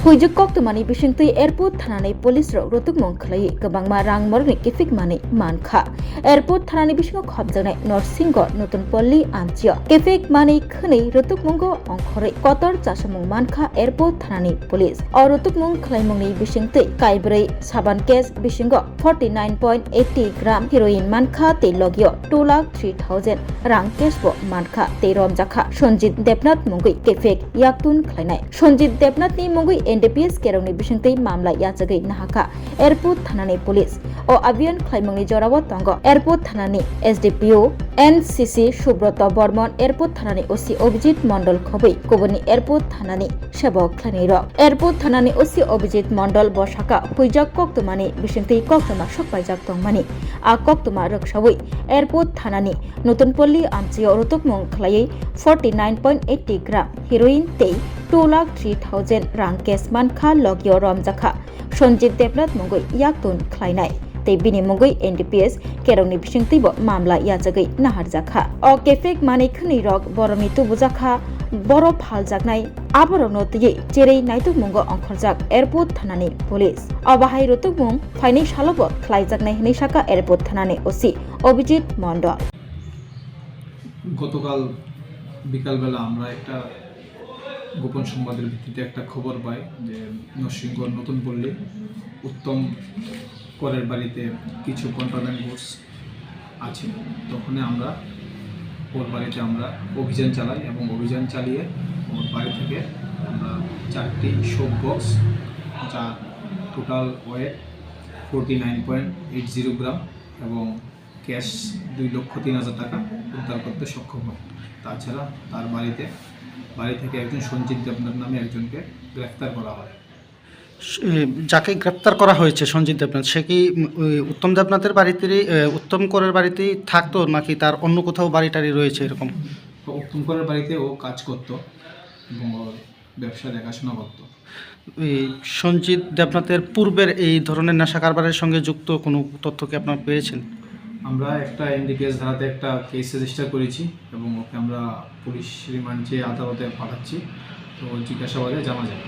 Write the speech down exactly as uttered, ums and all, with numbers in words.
Huijwk koktwmani bisingtwi airport thanani police rok rutukmung khwlaiwi kwbangma rang morokni kiphik manwi mankha. Airport thanani bisingo khopjaknai Norsingo Nutun Polli amchio kiphik manwi khwnwi rutukmungo ongkhorwi kotor chasamung mankha airport thanani police. O rutukmung khwlaimungni bisingtwi kaibrwi saban case bisingo forty nine point eighty gram heroin mankha tei logio two lakh three thousand rang cash bo mankha tei romjakha Sanjit Debnath mungwi kiphik yaktun khwlainai. Sanjit Debnathni mungwi N D P S kerongni bisingtwi mamla yachagwi nahakha airport thanani police. O abhiyan khwlaimungni jorao tongo airport thanani S D P O, N C C Subroto Bormon, airport thanani O C Abhijit Mondol khobwi kubuni airport thanani sebok khwlainairok. Airport thanani O C Abhijit Mondol bo saka huijak koktwmani bisingtwi koktwma sokpaijak tongmani. A koktwma rwksawi airport thanani Nutun Polli amchio rutukmung khwlaiwi forty nine point eighty gram heroin tei two lakh three thousand rang cash mankha logio romjakha Sanjit Debnath mungwi yaktun khwlainai tei bini mungwi N D P S kerongni bisingtwibo mamla yachagwi naharjakha. O kiphik manwi khwnwi rok borokni tubujakha, boro phaljaknai aborokno twiwi cherwi naitukmungo ongkhorjak airport thanani police. O bahai rutukmung phainai salobo khwlaijaknai hwnwi saka airport thanani O C Abhijit Mondol. গতকাল বিকালবেলা আমরা একটা গোপন সংবাদের ভিত্তিতে একটা খবর পাই যে নরসিংগড় নতুন পল্লী উত্তম করের বাড়িতে কিছু কন্ট্রাব্যান্ড গুডস আছে। তখনই আমরা ওর বাড়িতে আমরা অভিযান চালাই এবং অভিযান চালিয়ে ওর বাড়ি থেকে আমরা চারটি শোক বক্স, যার total wait forty nine point eight zero gram এবং ক্যাশ দুই লক্ষ তিন হাজার টাকা উদ্ধার করতে সক্ষম হয়। তাছাড়া তার বাড়িতে, বাড়ি থেকে একজন সঞ্জিত দেবনাথ নামে একজনকে গ্রেফতার করা হয়। এ, যাকে গ্রেপ্তার করা হয়েছে সঞ্জিত দেবনাথ, সে কি, উম, ওই উত্তম দেবনাথের বাড়িতেই, এ, উত্তম করের বাড়িতেই থাকতো, নাকি তার অন্য কোথাও বাড়ি টাড়ি রয়েছে এরকম? উত্তম করের বাড়িতে ও কাজ করত এবং ওর ব্যবসা দেখাশোনা করত। এই সঞ্জিত দেবনাথের পূর্বের এই ধরনের নেশা কারবারের সঙ্গে যুক্ত কোনো তথ্য কি আপনারা পেয়েছেন? আমরা একটা এনডিপিএস ধারাতে একটা কেস রেজিস্টার করেছি এবং ওকে আমরা পুলিশ রিমান্ড চেয়ে আদালতে পাঠাচ্ছি। তো জিজ্ঞাসাবাদে জানা যাবে।